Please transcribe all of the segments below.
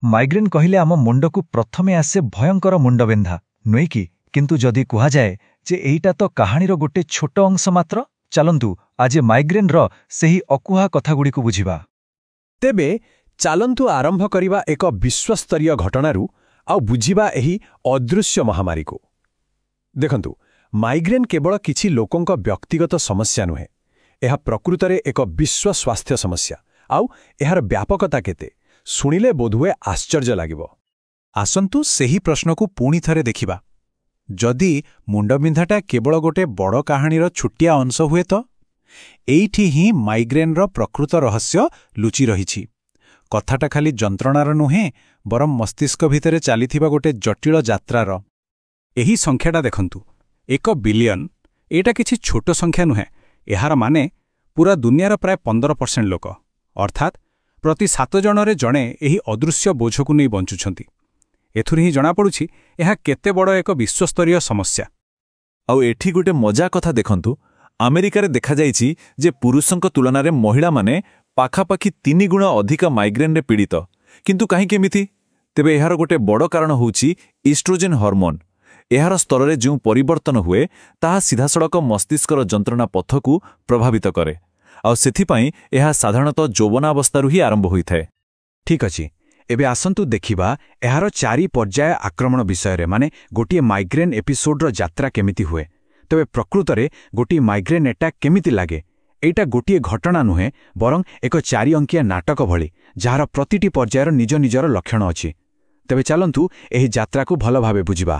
Migraine କହିଲେ ଆମ ମୁଣ୍ଡକୁ ପ୍ରଥମେ ଆସେ ଭୟଙ୍କର ମୁଣ୍ଡବିନ୍ଧା, ନୁହେଁ କି? କିନ୍ତୁ ଯଦି କୁହାଯାଏ ଯେ ଏଇଟା ତ କାହାଣୀର ଗୋଟେ ଛୋଟ ଅଂଶ ମାତ୍ର, ଚାଲନ୍ତୁ ଆଜି ମାଇଗ୍ରେନ୍ର ସେହି ଅକୁହା କଥାଗୁଡ଼ିକୁ ବୁଝିବା। ତେବେ ଚାଲନ୍ତୁ ଆରମ୍ଭ କରିବା ଏକ ବିଶ୍ୱସ୍ତରୀୟ ଘଟଣାରୁ ଆଉ ବୁଝିବା ଏହି ଅଦୃଶ୍ୟ ମହାମାରୀକୁ। ଦେଖନ୍ତୁ, ମାଇଗ୍ରେନ୍ କେବଳ କିଛି ଲୋକଙ୍କ ବ୍ୟକ୍ତିଗତ ସମସ୍ୟା ନୁହେଁ। ଏହା ପ୍ରକୃତରେ ଏକ ବିଶ୍ୱ ସ୍ୱାସ୍ଥ୍ୟ ସମସ୍ୟା। ଆଉ ଏହାର ବ୍ୟାପକତା କେତେ ଶୁଣିଲେ ବୋଧହୁଏ ଆଶ୍ଚର୍ଯ୍ୟ ଲାଗିବ। ଆସନ୍ତୁ ସେହି ପ୍ରଶ୍ନକୁ ପୁଣି ଥରେ ଦେଖିବା। ଯଦି ମୁଣ୍ଡବିନ୍ଧାଟା କେବଳ ଗୋଟେ ବଡ଼ କାହାଣୀର ଛୋଟିଆ ଅଂଶ ହୁଏ ତ? ଏଇଠି ହିଁ ମାଇଗ୍ରେନ୍ର ପ୍ରକୃତ ରହସ୍ୟ ଲୁଚି ରହିଛି। କଥାଟା ଖାଲି ଯନ୍ତ୍ରଣାର ନୁହେଁ, ବରଂ ମସ୍ତିଷ୍କ ଭିତରେ ଚାଲିଥିବା ଗୋଟେ ଜଟିଳ ଯାତ୍ରାର। ଏହି ସଂଖ୍ୟାଟା ଦେଖନ୍ତୁ, 1 ବିଲିୟନ। ଏଇଟା କିଛି ଛୋଟ ସଂଖ୍ୟା ନୁହେଁ। ଏହାର ମାନେ ପୁରା ଦୁନିଆର ପ୍ରାୟ 15% ଲୋକ, ଅର୍ଥାତ୍ ପ୍ରତି ସାତ ଜଣରେ ଜଣେ ଏହି ଅଦୃଶ୍ୟ ବୋଝକୁ ନେଇ ବଞ୍ଚୁଛନ୍ତି। ଏଥିରୁ ହିଁ ଜଣାପଡ଼ୁଛି ଏହା କେତେ ବଡ଼ ଏକ ବିଶ୍ୱସ୍ତରୀୟ ସମସ୍ୟା। ଆଉ ଏଠି ଗୋଟେ ମଜା କଥା ଦେଖନ୍ତୁ। ଆମେରିକାରେ ଦେଖାଯାଇଛି ଯେ ପୁରୁଷଙ୍କ ତୁଳନାରେ ମହିଳାମାନେ ପାଖାପାଖି 3 ଗୁଣ ଅଧିକ ମାଇଗ୍ରେନ୍ରେ ପୀଡ଼ିତ। କିନ୍ତୁ କାହିଁକି ଏମିତି? ତେବେ ଏହାର ଗୋଟେ ବଡ଼ କାରଣ ହେଉଛି ଇଷ୍ଟ୍ରୋଜେନ୍ ହର୍ମୋନ୍। ଏହାର ସ୍ତରରେ ଯେଉଁ ପରିବର୍ତ୍ତନ ହୁଏ, ତାହା ସିଧାସଳଖ ମସ୍ତିଷ୍କର ଯନ୍ତ୍ରଣା ପଥକୁ ପ୍ରଭାବିତ କରେ। ଆଉ ସେଥିପାଇଁ ଏହା ସାଧାରଣତଃ ଯୌବନାବସ୍ଥାରୁ ହିଁ ଆରମ୍ଭ ହୋଇଥାଏ। ଠିକ୍ ଅଛି, ଏବେ ଆସନ୍ତୁ ଦେଖିବା ଏହାର ଚାରି ପର୍ଯ୍ୟାୟ ଆକ୍ରମଣ ବିଷୟରେ, ମାନେ ଗୋଟିଏ ମାଇଗ୍ରେନ୍ ଏପିସୋଡର ଯାତ୍ରା କେମିତି ହୁଏ। ତେବେ ପ୍ରକୃତରେ ଗୋଟିଏ ମାଇଗ୍ରେନ୍ ଆଟାକ୍ କେମିତି ଲାଗେ? ଏଇଟା ଗୋଟିଏ ଘଟଣା ନୁହେଁ, ବରଂ ଏକ ଚାରି ଅଙ୍କିଆ ନାଟକ ଭଳି, ଯାହାର ପ୍ରତିଟି ପର୍ଯ୍ୟାୟର ନିଜ ନିଜର ଲକ୍ଷଣ ଅଛି। ତେବେ ଚାଲନ୍ତୁ ଏହି ଯାତ୍ରାକୁ ଭଲ ଭାବେ ବୁଝିବା।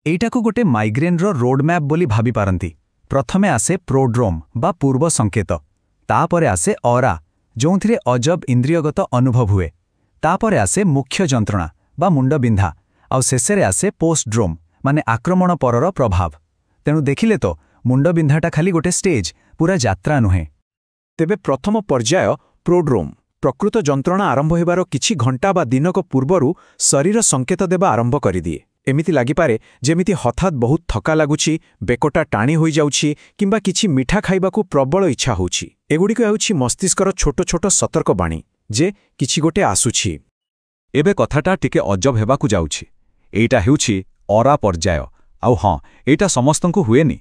ଏଇଟାକୁ ଗୋଟେ ମାଇଗ୍ରେନ୍ର ରୋଡମ୍ୟାପ୍ ବୋଲି ଭାବିପାରନ୍ତି। ପ୍ରଥମେ ଆସେ ପ୍ରୋଡ୍ରୋମ୍ ବା ପୂର୍ବ ସଂକେତ। ତାପରେ ଆସେ ଅରା, ଯେଉଁଥିରେ ଅଜବ ଇନ୍ଦ୍ରିୟଗତ ଅନୁଭବ ହୁଏ। ତାପରେ ଆସେ ମୁଖ୍ୟ ଯନ୍ତ୍ରଣା ବା ମୁଣ୍ଡବିନ୍ଧା। ଆଉ ଶେଷରେ ଆସେ ପୋଷ୍ଟଡ୍ରୋମ୍, ମାନେ ଆକ୍ରମଣ ପରର ପ୍ରଭାବ। ତେଣୁ ଦେଖିଲେ ତ, ମୁଣ୍ଡବିନ୍ଧାଟା ଖାଲି ଗୋଟେ ଷ୍ଟେଜ୍, ପୁରା ଯାତ୍ରା ନୁହେଁ। ତେବେ ପ୍ରଥମ ପର୍ଯ୍ୟାୟ ପ୍ରୋଡ୍ରୋମ୍। ପ୍ରକୃତ ଯନ୍ତ୍ରଣା ଆରମ୍ଭ ହେବାର କିଛି ଘଣ୍ଟା ବା ଦିନକ ପୂର୍ବରୁ ଶରୀର ସଂକେତ ଦେବା ଆରମ୍ଭ କରିଦିଏ। ଏମିତି ଲାଗିପାରେ ଯେମିତି ହଠାତ୍ ବହୁତ ଥକା ଲାଗୁଛି, ବେକଟା ଟାଣି ହୋଇଯାଉଛି କିମ୍ବା କିଛି ମିଠା ଖାଇବାକୁ ପ୍ରବଳ ଇଚ୍ଛା ହେଉଛି। ଏଗୁଡ଼ିକ ହେଉଛି ମସ୍ତିଷ୍କର ଛୋଟ ଛୋଟ ସତର୍କବାଣୀ ଯେ କିଛି ଗୋଟେ ଆସୁଛି। ଏବେ କଥାଟା ଟିକେ ଅଜବ ହେବାକୁ ଯାଉଛି। ଏଇଟା ହେଉଛି ଅରା ପର୍ଯ୍ୟାୟ। ଆଉ ହଁ, ଏଇଟା ସମସ୍ତଙ୍କୁ ହୁଏନି।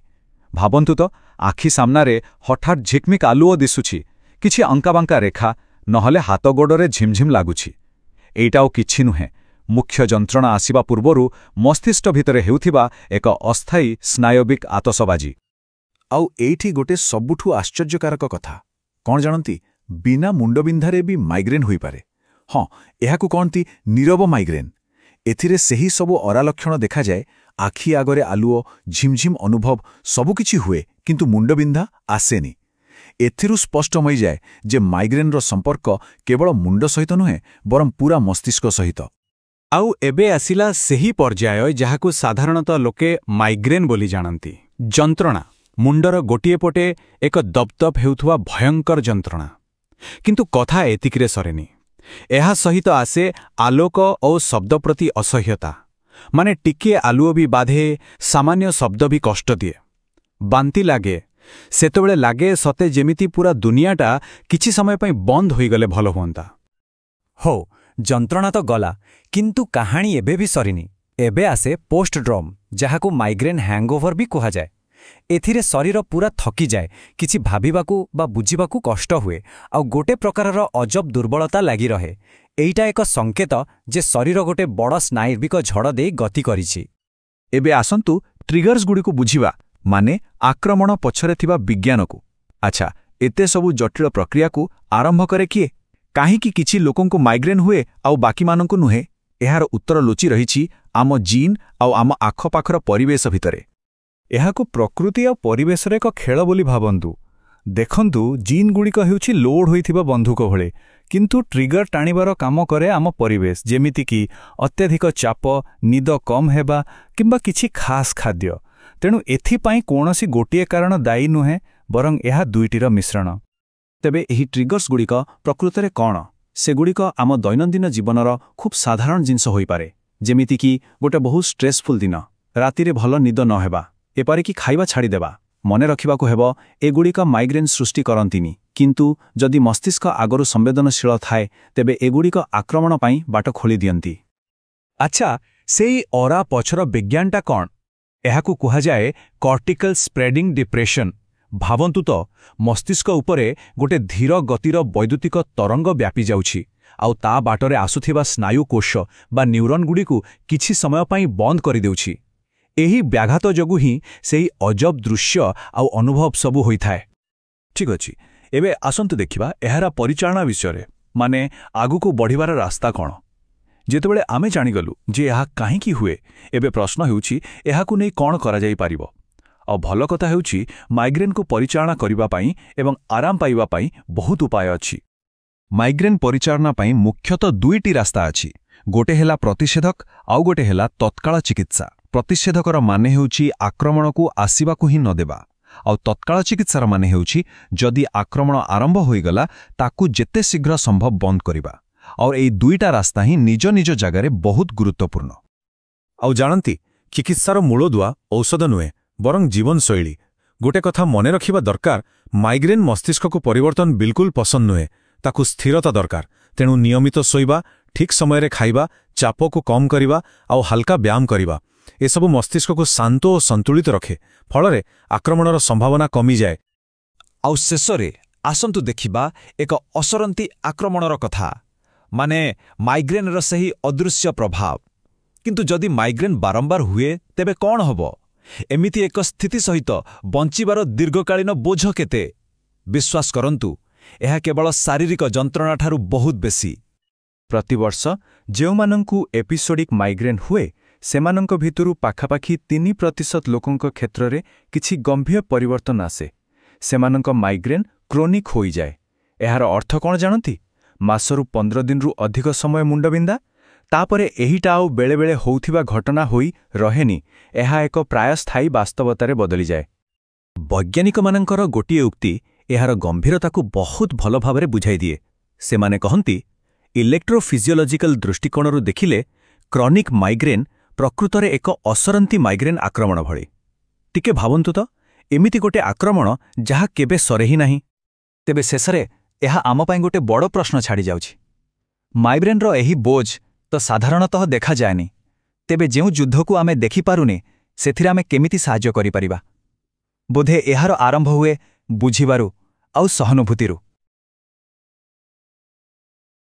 ଭାବନ୍ତୁ ତ, ଆଖି ସାମ୍ନାରେ ହଠାତ୍ ଝିକମିକ୍ ଆଲୁଅ ଦିଶୁଛି, କିଛି ଅଙ୍କାବାଙ୍କା ରେଖା, ନହେଲେ ହାତ ଗୋଡ଼ରେ ଝିମଝିମ୍ ଲାଗୁଛି। ଏଇଟା ଆଉ କିଛି ନୁହେଁ, ମୁଖ୍ୟ ଯନ୍ତ୍ରଣା ଆସିବା ପୂର୍ବରୁ ମସ୍ତିଷ୍କ ଭିତରେ ହେଉଥିବା ଏକ ଅସ୍ଥାୟୀ ସ୍ନାୟବିକ ଆତସବାଜି। ଆଉ ଏଇଠି ଗୋଟେ ସବୁଠୁ ଆଶ୍ଚର୍ଯ୍ୟକାରକ କଥା କ'ଣ ଜାଣନ୍ତି? ବିନା ମୁଣ୍ଡବିନ୍ଧାରେ ବି ମାଇଗ୍ରେନ୍ ହୋଇପାରେ। ହଁ, ଏହାକୁ କହନ୍ତି ନୀରବ ମାଇଗ୍ରେନ୍। ଏଥିରେ ସେହି ସବୁ ଅରା ଲକ୍ଷଣ ଦେଖାଯାଏ, ଆଖି ଆଗରେ ଆଲୁଅ, ଝିମଝିମ୍ ଅନୁଭବ, ସବୁକିଛି ହୁଏ, କିନ୍ତୁ ମୁଣ୍ଡବିନ୍ଧା ଆସେନି। ଏଥିରୁ ସ୍ପଷ୍ଟ ହୋଇଯାଏ ଯେ ମାଇଗ୍ରେନ୍ର ସମ୍ପର୍କ କେବଳ ମୁଣ୍ଡ ସହିତ ନୁହେଁ, ବରଂ ପୁରା ମସ୍ତିଷ୍କ ସହିତ। ଆଉ ଏବେ ଆସିଲା ସେହି ପର୍ଯ୍ୟାୟ, ଯାହାକୁ ସାଧାରଣତଃ ଲୋକେ ମାଇଗ୍ରେନ୍ ବୋଲି ଜାଣନ୍ତି। ଯନ୍ତ୍ରଣା, ମୁଣ୍ଡର ଗୋଟିଏ ପଟେ ଏକ ଦପଦପ ହେଉଥିବା ଭୟଙ୍କର ଯନ୍ତ୍ରଣା। କିନ୍ତୁ କଥା ଏତିକିରେ ସରେନି। ଏହା ସହିତ ଆସେ ଆଲୋକ ଓ ଶବ୍ଦ ପ୍ରତି ଅସହ୍ୟତା, ମାନେ ଟିକିଏ ଆଲୁଅ ବି ବାଧେ, ସାମାନ୍ୟ ଶବ୍ଦ ବି କଷ୍ଟ ଦିଏ। ବାନ୍ତି ଲାଗେ। ସେତେବେଳେ ଲାଗେ ସତେ ଯେମିତି ପୁରା ଦୁନିଆଟା କିଛି ସମୟ ପାଇଁ ବନ୍ଦ ହୋଇଗଲେ ଭଲ ହୁଅନ୍ତା। ହଉ, ଯନ୍ତ୍ରଣା ତ ଗଲା, କିନ୍ତୁ କାହାଣୀ ଏବେ ବି ସରିନି। ଏବେ ଆସେ ପୋଷ୍ଟଡ୍ରମ୍, ଯାହାକୁ ମାଇଗ୍ରେନ୍ ହ୍ୟାଙ୍ଗଓଭର ବି କୁହାଯାଏ। ଏଥିରେ ଶରୀର ପୁରା ଥକିଯାଏ, କିଛି ଭାବିବାକୁ ବା ବୁଝିବାକୁ କଷ୍ଟ ହୁଏ, ଆଉ ଗୋଟେ ପ୍ରକାରର ଅଜବ ଦୁର୍ବଳତା ଲାଗି ରହେ। ଏଇଟା ଏକ ସଂକେତ ଯେ ଶରୀର ଗୋଟେ ବଡ଼ ସ୍ନାୟବିକ ଝଡ଼ ଦେଇ ଗତି କରିଛି। ଏବେ ଆସନ୍ତୁ ଟ୍ରିଗର୍ସଗୁଡ଼ିକୁ ବୁଝିବା, ମାନେ ଆକ୍ରମଣ ପଛରେ ଥିବା ବିଜ୍ଞାନକୁ। ଆଚ୍ଛା, ଏତେ ସବୁ ଜଟିଳ ପ୍ରକ୍ରିୟାକୁ ଆରମ୍ଭ କରେ କିଏ? କାହିଁକି କିଛି ଲୋକଙ୍କୁ ମାଇଗ୍ରେନ୍ ହୁଏ ଆଉ ବାକିମାନଙ୍କୁ ନୁହେଁ? ଏହାର ଉତ୍ତର ଲୁଚି ରହିଛି ଆମ ଜିନ୍ ଆଉ ଆମ ଆଖପାଖର ପରିବେଶ ଭିତରେ। ଏହାକୁ ପ୍ରକୃତି ଆଉ ପରିବେଶର ଏକ ଖେଳ ବୋଲି ଭାବନ୍ତୁ। ଦେଖନ୍ତୁ, ଜିନ୍ଗୁଡ଼ିକ ହେଉଛି ଲୋଡ୍ ହୋଇଥିବା ବନ୍ଧୁକ ଭଳି, କିନ୍ତୁ ଟ୍ରିଗର ଟାଣିବାର କାମ କରେ ଆମ ପରିବେଶ, ଯେମିତିକି ଅତ୍ୟଧିକ ଚାପ, ନିଦ କମ୍ ହେବା କିମ୍ବା କିଛି ଖାସ୍ ଖାଦ୍ୟ। ତେଣୁ ଏଥିପାଇଁ କୌଣସି ଗୋଟିଏ କାରଣ ଦାୟୀ ନୁହେଁ, ବରଂ ଏହା ଦୁଇଟିର ମିଶ୍ରଣ। ତେବେ ଏହି ଟ୍ରିଗର୍ସଗୁଡ଼ିକ ପ୍ରକୃତରେ କ'ଣ? ସେଗୁଡ଼ିକ ଆମ ଦୈନନ୍ଦିନ ଜୀବନର ଖୁବ୍ ସାଧାରଣ ଜିନିଷ ହୋଇପାରେ, ଯେମିତିକି ଗୋଟେ ବହୁତ ଷ୍ଟ୍ରେସଫୁଲ୍ ଦିନ, ରାତିରେ ଭଲ ନିଦ ନ ହେବା, ଏପରିକି ଖାଇବା ଛାଡ଼ିଦେବା। ମନେ ରଖିବାକୁ ହେବ, ଏଗୁଡ଼ିକ ମାଇଗ୍ରେନ୍ ସୃଷ୍ଟି କରନ୍ତିନି, କିନ୍ତୁ ଯଦି ମସ୍ତିଷ୍କ ଆଗରୁ ସମ୍ବେଦନଶୀଳ ଥାଏ, ତେବେ ଏଗୁଡ଼ିକ ଆକ୍ରମଣ ପାଇଁ ବାଟ ଖୋଲିଦିଅନ୍ତି। ଆଚ୍ଛା, ସେଇ ଅରା ପଛର ବିଜ୍ଞାନଟା କ'ଣ? ଏହାକୁ କୁହାଯାଏ କର୍ଟିକାଲ ସ୍ପ୍ରେଡିଂ ଡିପ୍ରେସନ୍। ଭାବନ୍ତୁ ତ, ମସ୍ତିଷ୍କ ଉପରେ ଗୋଟେ ଧୀର ଗତିର ବୈଦ୍ୟୁତିକ ତରଙ୍ଗ ବ୍ୟାପିଯାଉଛି, ଆଉ ତା ବାଟରେ ଆସୁଥିବା ସ୍ନାୟୁ କୋଷ ବା ନ୍ୟୁରନ୍ଗୁଡ଼ିକୁ କିଛି ସମୟ ପାଇଁ ବନ୍ଦ କରିଦେଉଛି। ଏହି ବ୍ୟାଘାତ ଯୋଗୁଁ ହିଁ ସେହି ଅଜବ ଦୃଶ୍ୟ ଆଉ ଅନୁଭବ ସବୁ ହୋଇଥାଏ। ଠିକ୍ ଅଛି, ଏବେ ଆସନ୍ତୁ ଦେଖିବା ଏହାର ପରିଚାଳନା ବିଷୟରେ, ମାନେ ଆଗକୁ ବଢ଼ିବାର ରାସ୍ତା କ'ଣ। ଯେତେବେଳେ ଆମେ ଜାଣିଗଲୁ ଯେ ଏହା କାହିଁକି ହୁଏ, ଏବେ ପ୍ରଶ୍ନ ହେଉଛି ଏହାକୁ ନେଇ କ'ଣ କରାଯାଇପାରିବ। ଆଉ ଭଲ କଥା ହେଉଛି, ମାଇଗ୍ରେନ୍କୁ ପରିଚାଳନା କରିବା ପାଇଁ ଏବଂ ଆରାମ ପାଇବା ପାଇଁ ବହୁତ ଉପାୟ ଅଛି। ମାଇଗ୍ରେନ୍ ପରିଚାଳନା ପାଇଁ ମୁଖ୍ୟତଃ ଦୁଇଟି ରାସ୍ତା ଅଛି। ଗୋଟେ ହେଲା ପ୍ରତିଷେଧକ, ଆଉ ଗୋଟେ ହେଲା ତତ୍କାଳ ଚିକିତ୍ସା। ପ୍ରତିଷେଧକର ମାନେ ହେଉଛି ଆକ୍ରମଣକୁ ଆସିବାକୁ ହିଁ ନ ଦେବା, ଆଉ ତତ୍କାଳ ଚିକିତ୍ସାର ମାନେ ହେଉଛି ଯଦି ଆକ୍ରମଣ ଆରମ୍ଭ ହୋଇଗଲା, ତାକୁ ଯେତେ ଶୀଘ୍ର ସମ୍ଭବ ବନ୍ଦ କରିବା। ଆଉ ଏଇ ଦୁଇଟା ରାସ୍ତା ହିଁ ନିଜ ନିଜ ଜାଗାରେ ବହୁତ ଗୁରୁତ୍ୱପୂର୍ଣ୍ଣ। ଆଉ ଜାଣନ୍ତି, ଚିକିତ୍ସାର ମୂଳଦୁଆ ଔଷଧ ନୁହେଁ, ବରଂ ଜୀବନଶୈଳୀ। ଗୋଟେ କଥା ମନେ ରଖିବା ଦରକାର, ମାଇଗ୍ରେନ୍ ମସ୍ତିଷ୍କକୁ ପରିବର୍ତ୍ତନ ବିଲକୁଲ ପସନ୍ଦ ନୁହେଁ। ତାକୁ ସ୍ଥିରତା ଦରକାର। ତେଣୁ ନିୟମିତ ଶୋଇବା, ଠିକ୍ ସମୟରେ ଖାଇବା, ଚାପକୁ କମ୍ କରିବା ଆଉ ହାଲକା ବ୍ୟାୟାମ କରିବା, ଏସବୁ ମସ୍ତିଷ୍କକୁ ଶାନ୍ତ ଓ ସନ୍ତୁଳିତ ରଖେ। ଫଳରେ ଆକ୍ରମଣର ସମ୍ଭାବନା କମିଯାଏ। ଆଉ ଶେଷରେ ଆସନ୍ତୁ ଦେଖିବା ଏକ ଅସରନ୍ତି ଆକ୍ରମଣର କଥା, ମାନେ ମାଇଗ୍ରେନ୍ର ସେହି ଅଦୃଶ୍ୟ ପ୍ରଭାବ। କିନ୍ତୁ ଯଦି ମାଇଗ୍ରେନ୍ ବାରମ୍ବାର ହୁଏ, ତେବେ କ'ଣ ହେବ? ଏମିତି ଏକ ସ୍ଥିତି ସହିତ ବଞ୍ଚିବାର ଦୀର୍ଘକାଳୀନ ବୋଝ କେତେ? ବିଶ୍ୱାସ କରନ୍ତୁ, ଏହା କେବଳ ଶାରୀରିକ ଯନ୍ତ୍ରଣାଠାରୁ ବହୁତ ବେଶୀ। ପ୍ରତିବର୍ଷ ଯେଉଁମାନଙ୍କୁ ଏପିସୋଡିକ୍ ମାଇଗ୍ରେନ୍ ହୁଏ, ସେମାନଙ୍କ ଭିତରୁ ପାଖାପାଖି 3% ଲୋକଙ୍କ କ୍ଷେତ୍ରରେ କିଛି ଗମ୍ଭୀର ପରିବର୍ତ୍ତନ ଆସେ। ସେମାନଙ୍କ ମାଇଗ୍ରେନ୍ କ୍ରୋନିକ୍ ହୋଇଯାଏ। ଏହାର ଅର୍ଥ କ'ଣ ଜାଣନ୍ତି? ମାସରୁ 15 ଦିନରୁ ଅଧିକ ସମୟ ମୁଣ୍ଡବିନ୍ଧା। ତାପରେ ଏହିଟା ଆଉ ବେଳେବେଳେ ହେଉଥିବା ଘଟଣା ହୋଇ ରହେନି, ଏହା ଏକ ପ୍ରାୟ ସ୍ଥାୟୀ ବାସ୍ତବତାରେ ବଦଳିଯାଏ। ବୈଜ୍ଞାନିକମାନଙ୍କର ଗୋଟିଏ ଉକ୍ତି ଏହାର ଗମ୍ଭୀରତାକୁ ବହୁତ ଭଲ ଭାବରେ ବୁଝାଇଦିଏ। ସେମାନେ କହନ୍ତି, ଇଲେକ୍ଟ୍ରୋଫିଜିଓଲୋଜିକାଲ ଦୃଷ୍ଟିକୋଣରୁ ଦେଖିଲେ କ୍ରନିକ୍ ମାଇଗ୍ରେନ୍ ପ୍ରକୃତରେ ଏକ ଅସରନ୍ତି ମାଇଗ୍ରେନ୍ ଆକ୍ରମଣ ଭଳି। ଟିକେ ଭାବନ୍ତୁ ତ, ଏମିତି ଗୋଟେ ଆକ୍ରମଣ ଯାହା କେବେ ସରେ ହିଁ ନାହିଁ। ତେବେ ଶେଷରେ ଏହା ଆମ ପାଇଁ ଗୋଟେ ବଡ଼ ପ୍ରଶ୍ନ ଛାଡ଼ିଯାଉଛି। ମାଇଗ୍ରେନ୍ର ଏହି ବୋଝ ତ ସାଧାରଣତଃ ଦେଖାଯାଏନି। ତେବେ ଯେଉଁ ଯୁଦ୍ଧକୁ ଆମେ ଦେଖିପାରୁନେ, ସେଥିରେ ଆମେ କେମିତି ସାହାଯ୍ୟ କରିପାରିବା? ବୋଧେ ଏହାର ଆରମ୍ଭ ହୁଏ ବୁଝିବାରୁ ଆଉ ସହାନୁଭୂତିରୁ।